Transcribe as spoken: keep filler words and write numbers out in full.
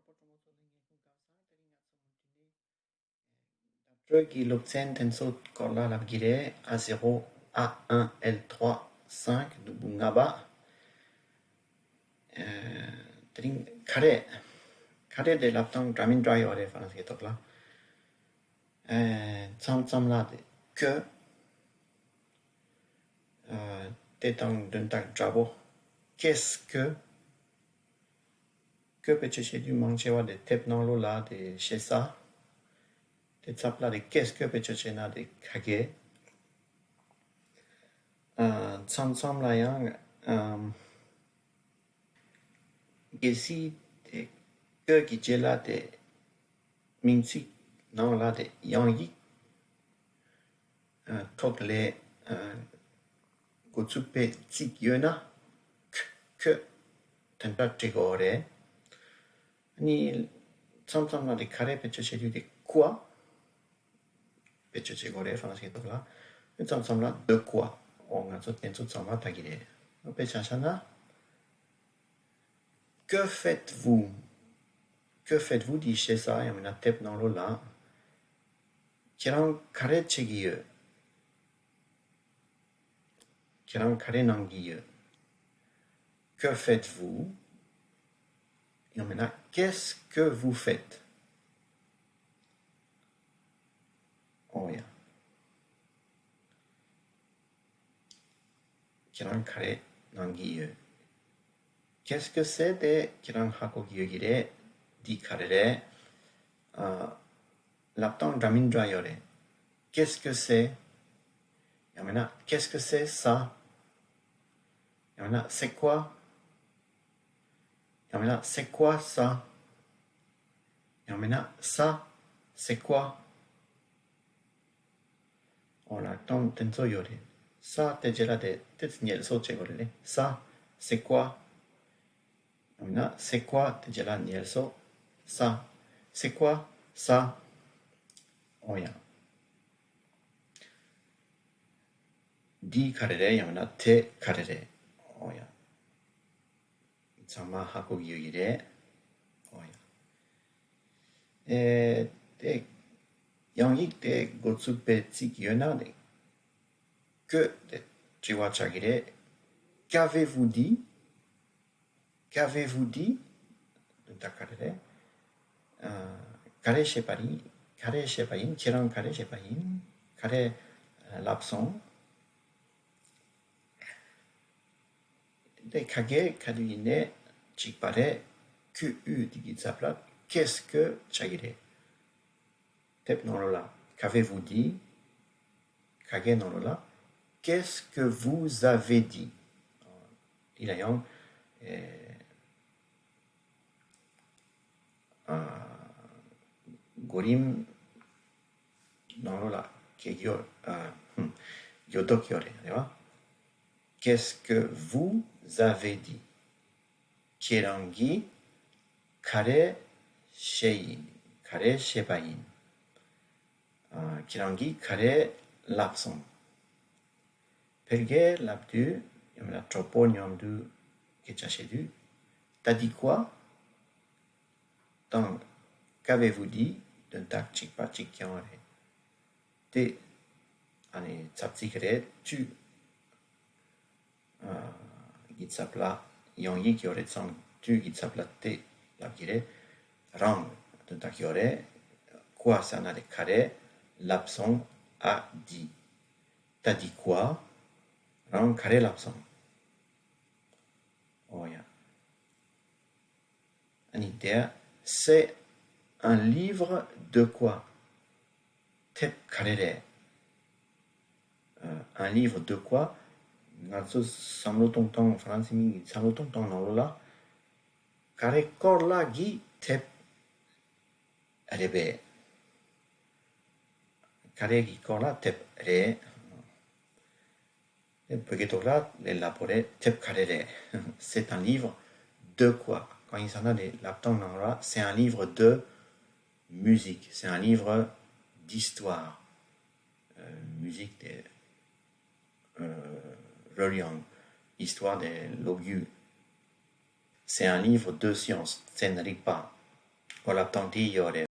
སྤྲོ་མོ་ཚོ་ལ་ངས་ཁུངས་སྐར་བཟང་། དེ་རིང་ང་ཚོ་མུ་མཐུད་ནས་བརྡ་སྤྲོད་ཀྱི་སློབ་ཚན་དེ་ཚོ་སྐོར་ལ་ལབ་ཀྱི་རེད། ཨ་ཟེར་ཧོ། ཨ་ཨན་ཨེལ་ཐྲུ་ཨ་སེང་གི་དུམ་བུ་ལྔ་པ། ཨ། དེ་རིང་ཁ་རས། ཁ་རས་དེ་ལབ་སྟངས་འདྲ་མིན་འདྲ་ཡོད་རེད། ཧྥ་རན་སིའི་ཐོག་ལ། ཨ། མཚམས་མཚམས་ལ་དེ་ཀོ། ཨ། དེ་དང་དོན་དག་འདྲ་པོ། ཀེས་ཀོ། ཀོ་བེད་སྤྱོད་བྱེད་དུས་མང་ཆེ་བ་དེ་དེབ་ནང་ལོགས་ལ་དེ་ཞེ་ས། དེ་ཚབ་ལ་དེ་ཀེས་ཀོ་བེད་སྤྱོད་བྱས་ན་དེ་ཁ་གེ། ཨ། མཚམས་མཚམས་ལ་ཡང་། ཨམ། གལ་སྲིད་དེ་ཀོ་གི་རྗེས་ལ་དེ་མིང་ཚིག་ནང་ལ་དེ་དབྱངས་ཡིག་ཨ། ཐོག་ལ། ཨ། འགོ་ཚུགས་པའི་ཚིག་ཡོད་ན་ཁོ། ཁོ་དེ་འདྲ་འབྲི་དགོས་རེད། ཨ་ནི་མཚམས་མཚམས་ལ་དེ་ཁ་རས་བེད་སྤྱོད་བྱེད་དུས་དེ་ཀོ་བེད་སྤྱོད་བྱེད་དགོས་རེད། ཧྥ་རན་སིའི་ཐོག་ལ། མཚམས་མཚམས་ལ་དེ་ཀོ། འོ། ང་ཚོ་དེ་ཚོ་ཚང་མ་ལྟ་གི་རེད། དཔེ་ཆ་བཞག་ན། Que faites-vous? Que faites-vous འདི་ཞེ་ས་ཡང་མིན་ན་དེབ་ནང་ལོགས་ལ། ཁྱེད་རང་ག་རེ་བྱེད་ཀྱི་ཡོད། ཁྱེད་རང་ག་རེ་གནང་གི་ཡོད། Que faites-vous? ཡང་མིན་ན་Qu'est-ce que vous faites? འོ་ཡ། ཁྱེད་རང་ག་རེ་གནང་གི་ཡོད། Qu'est-ce que c'est དེ་ཁྱེད་རང་ཧ་གོ་གི་ཡོད་ཀྱི་རེད། འདི་ག་རེ་རེད། ཨ། ལབ་སྟངས་འདྲ་མིན་འདྲ་ཡོད་རེད། Qu'est-ce que c'est? ཡང་མིན་ན་Qu'est-ce que c'est ça? ཡང་མིན་ན་C'est quoi? ཡང་མིན་ན་C'est quoi ça? ཡང་མིན་ན་Ça, c'est quoi? འོ། ལབ་སྟངས་དེ་ཚོ་ཡོད་རེད། Ça དེ་རྗེས་ལ་དེ་དེ་ཉལ་སོ་བྱེད་དགོས་རེད་ལེ། Ça, c'est quoi? ཡང་མིན་ན་C'est quoi དེ་རྗེས་ལ་ཉལ་སོ། Ça, c'est quoi ça? འོ་ཡ། འདི་ག་རེ་རེད། ཡང་མིན་ན་དེ་ག་རེ་རེད། འོ་ཡ། ཚང་མ་ཧ་གོ་གི་ཡོད་ཀྱི་རེད། འོ་ཡ། ཨེ། དེ་དབྱངས་ཡིག་དེ་འགོ་ཚུགས་པའི་ཚིག་ཡོད་ན་དེ་ཀོ་དེ་དྲི་བ་ཆགས་ཀྱི་རེད། Qu'avez-vous dit? Qu'avez-vous dit? དོན་དག་ག་རེ་རེད། ཨ། ག་རེ་བཤད་པ་ཡིན། ག་རེ་བཤད་པ་ཡིན། ཁྱེད་རང་ག་རེ་བཤད་པ་ཡིན། ག་རེ་ལབ་སོང་། དེ་ཁ་གེ་ག་དུས་ཡིན་ནའི་གཅིག་པ་རེད། ཀུ་ཨུ་དེ་གི་ཚབ་ལ་Qu'est-ce que ཆགས་ཀྱི་རེད། དེབ་ནང་ལོགས་ལ་Qu'avez-vous dit? ཁ་གེ་ནང་ལོགས་ལ་Qu'est-ce que vous avez dit? འདི་ལ་ཡང་། ཨེ། ཨ། གོ་རིམ་ནང་ལོགས་ལ་གེ་གེ་ཡོད། ཨ། ཧུམ། འགྱུར་ལྡོག་ཡོད་རེད། རེད་བ། Qu'est-ce que vous avez dit? ཁྱེད་རང་གིས་ག་རེ་བཤད་ཡིན། ག་རེ་བཤད་པ་ཡིན། ཨ། ཁྱེད་རང་གིས་ག་རེ་ལབ་སོང་། ཕལ་སྐད་ལབ་དུས་ཡང་མིན་ན་གྲོགས་པོ་མཉམ་དུ་སྐད་ཆ་བཤད་དུས། T'as dit quoi དང་Qu'avez-vous dit དོན་དག་གཅིག་པ་གཅིག་རྐྱང་རེད། དེ་ཨ་ནི་ཚབ་ཚིག་རེད། དུས་ཨ་གི་ཚབ་ལ་དབྱངས་ཡིག་ཡོད་རེད་ཙང་དུས་ཀྱི་ཚབ་ལ་དེ་ལབ་ཀྱི་རེད། རང་དོན་དག་ཡོད་རེད། Quoi ཟེར་ན་དེ་ག་རེ་ལབ་སོང་། A dit. T'as dit quoi? རང་ག་རེ་ལབ་སོང་། འོ་ཡ། ཨ་ནི་དེ། C'est un livre de quoi? དེབ་ག་རེ་རེད། ཨ། Un livre de quoi? ང་ཚོ་བསམ་བློ་གཏོང་སྟངས། ཧྥ་རན་སི་མི་གི་བསམ་བློ་གཏོང་སྟངས་ནང་ལོགས་ལ། ག་རེ་སྐོར་ལ་གི་དེབ་རེད་པས། ག་རེ་གི་སྐོར་ལ་དེབ་རེད། བོད་སྐད་ཐོག་ལ་ལས་སླ་པོ་རེད། དེབ་ག་རེ་རེད། C'est un livre de quoi? གང་ཡིན་ཟེར་ན་དེ་ལབ་སྟངས་ནང་ལ། C'est un livre de musique. C'est un livre d'histoire. Euh, musique དེ། ཨ། རོལ་དབྱངས། Histoire དེ་ལོ་རྒྱུས། C'est un livre de science. ཚན་རིག་པ། བསླབ་སྟངས་དེ་ཡོད་རེད།